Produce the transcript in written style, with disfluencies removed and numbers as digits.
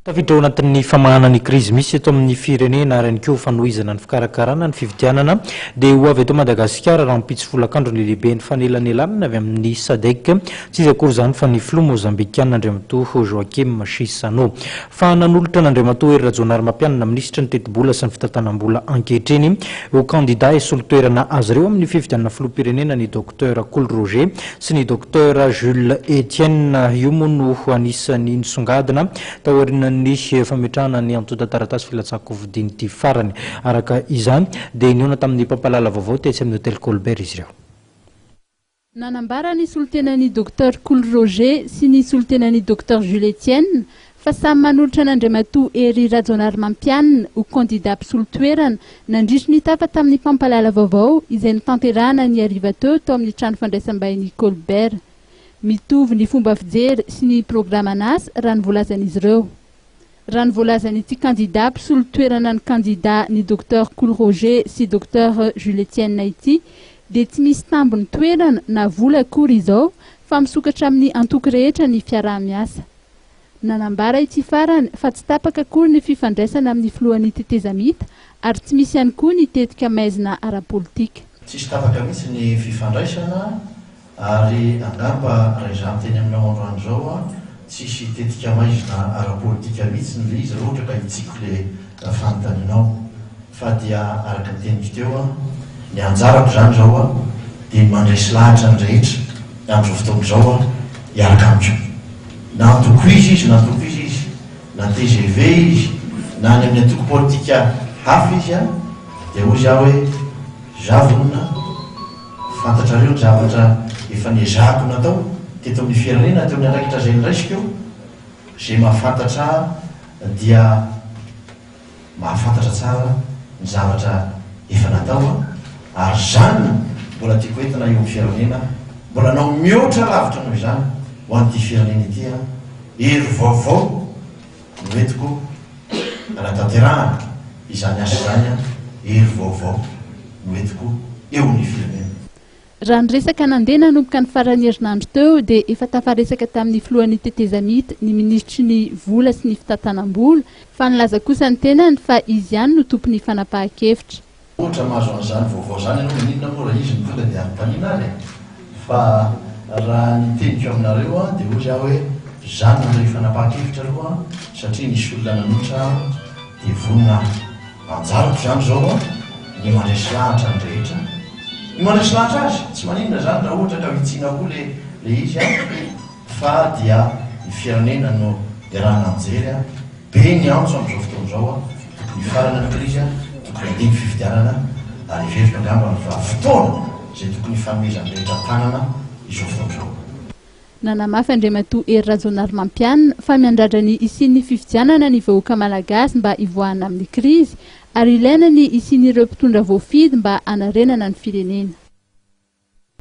Tafiditra ao anatin'ny famahana ny krizy misy eto amin'ny firenena ary ihany koa fanohizana ny fikarakarana ny fifidianana dia ho avy eto Madagasikara rahampitso folakandro ny lehiben'ny fanelanelanana avy amin'ny Sadec. Tsy iza akory izany fa ny filoha mozambikana Andriamatoa Joaquim Chissano. Fa nanolotra an'Andriamatoa Hery Rajaonarimampianina minisitry ny tetibola sy ny fitantanam-bola ankehitriny ho kandida hisolo toerana azy ireo amin'ny fifidianana filoham-pirenena ny Docteur Kolo Roger sy ny Docteur Jules Etienne. Io moa no anisan'ny nisongadina taorian'ny fametrahana ny antontan-taratasy filatsahan-kofidin'ity farany. Araka izany dia nihaona tamin'ny mpampahalala vaovao tetsy amin'ny Hotel Colbert izy ireo. Nanambara ny solontenan'ny Docteur Kolo Roger sy ny solontenan'ny Docteur Jules Etienne fa samy manolotra an'Andriamatoa Hery Rajaonarimampianina ho kandida mpisolo toerana nandritry ny tafa tamin'ny mpampahalala vaovao izay notanterahana ny hariva teo tao amin'ny trano fandraisam-bahiny Colbert. Mitovy ny fomba fijery sy ny programan'asa raha ny voalazan'izy ireo. Raha ny voalazan'ity kandida mpisolo toerana ny kandida ny Docteur Kolo Roger sy Docteur Jules Etienne ity dia tsy misy tambiny toerana na vola akory izao fa misokatra amin'ny antoko rehetra ny fiaraha-miasa. Nanambara ity farany fa tsy tapaka akory ny fifandraisana amin'ny filohan'ny tetezamita ary tsy misy ihany koa ny tetika maizina ara-politika. Tsisy tapaka mihitsy ny fifandraisana ary angamba raha izaho miteny aminao androany izao an, tsisy tetika maizina ara-politika mihitsy ilay izy raha ohatra ka hitsiko le fanontanianao. Fa dia araka ny teniko teo an, ny anjarako izany izao an, dia ny mandresy lahatra ny rehetra amin'izao fotoana izao an, hiaraka amiko. Na antoko iza izy na antoko iza izy, na tgv izy, na any amin'ny antoko politika hafa izy an, dia hozy aho hoe, za vonona, fantatrareo ny zavatra efa niezahako natao teto amin'ny firenena, teo amin'ny andraikitra izay noraisiko, izay mahafantatra ahy dia. Mahafantatra tsara ny zavatra efa natao aho ary izany mbola tiako entina eo amin'ny firenena, mbola hanao mihoatra lavitra noho izany ho an'ity firenena ity aho, hery vaovao no entiko hanatanterahana izany asa izany aho, hery vaovao no entiko eo amin'ny firenena. Raha ny resaka nandeha nanomboka ny faran'ny herinandro teo dia efa tafaresaka tamin'ny filohan'ny tetezamita ny minisitry ny vola sy ny fitantanam-bola fa nilaza kosa ny tenany fa izy ihany no tompon'ny fanapahan-kevitra. Ohatra mahazo an'izany vaovao izany ianao maninona moa raha izy no tonga dia anontaniana ary e? Fa raha ny teniko aminareo dia hozy aho hoe za no handray fanapahan-kevitra aloha satria nisy olona nanotra dia vonona aho. Anjarako izany izao ny mandresy lahatra ny rehetra. Ny mandresy lahatra azy, tsy maninona izany raha ohatra ka vitsiana koa le le izy an, fa dia ny firenena no iarahana mijery an, be ny antso amin'izao fotoana izao an, tokony hifarana ny krizy an, tokony handeha ny fifidianana ary heveriko angambany fa fotoana izay tokony hifanomezan'ny rehetra tanana izao fotoana izao. Nanamafy Andriamatoa Hery Rajaonarimampianina fa miandrandra ny hisian'ny fifidianana ny vahoaka Malagasy mba hivoahana amin'ny krizy ary ilaina ny hisian'ireo mpitondra voafidy mba hanarenana ny firenena.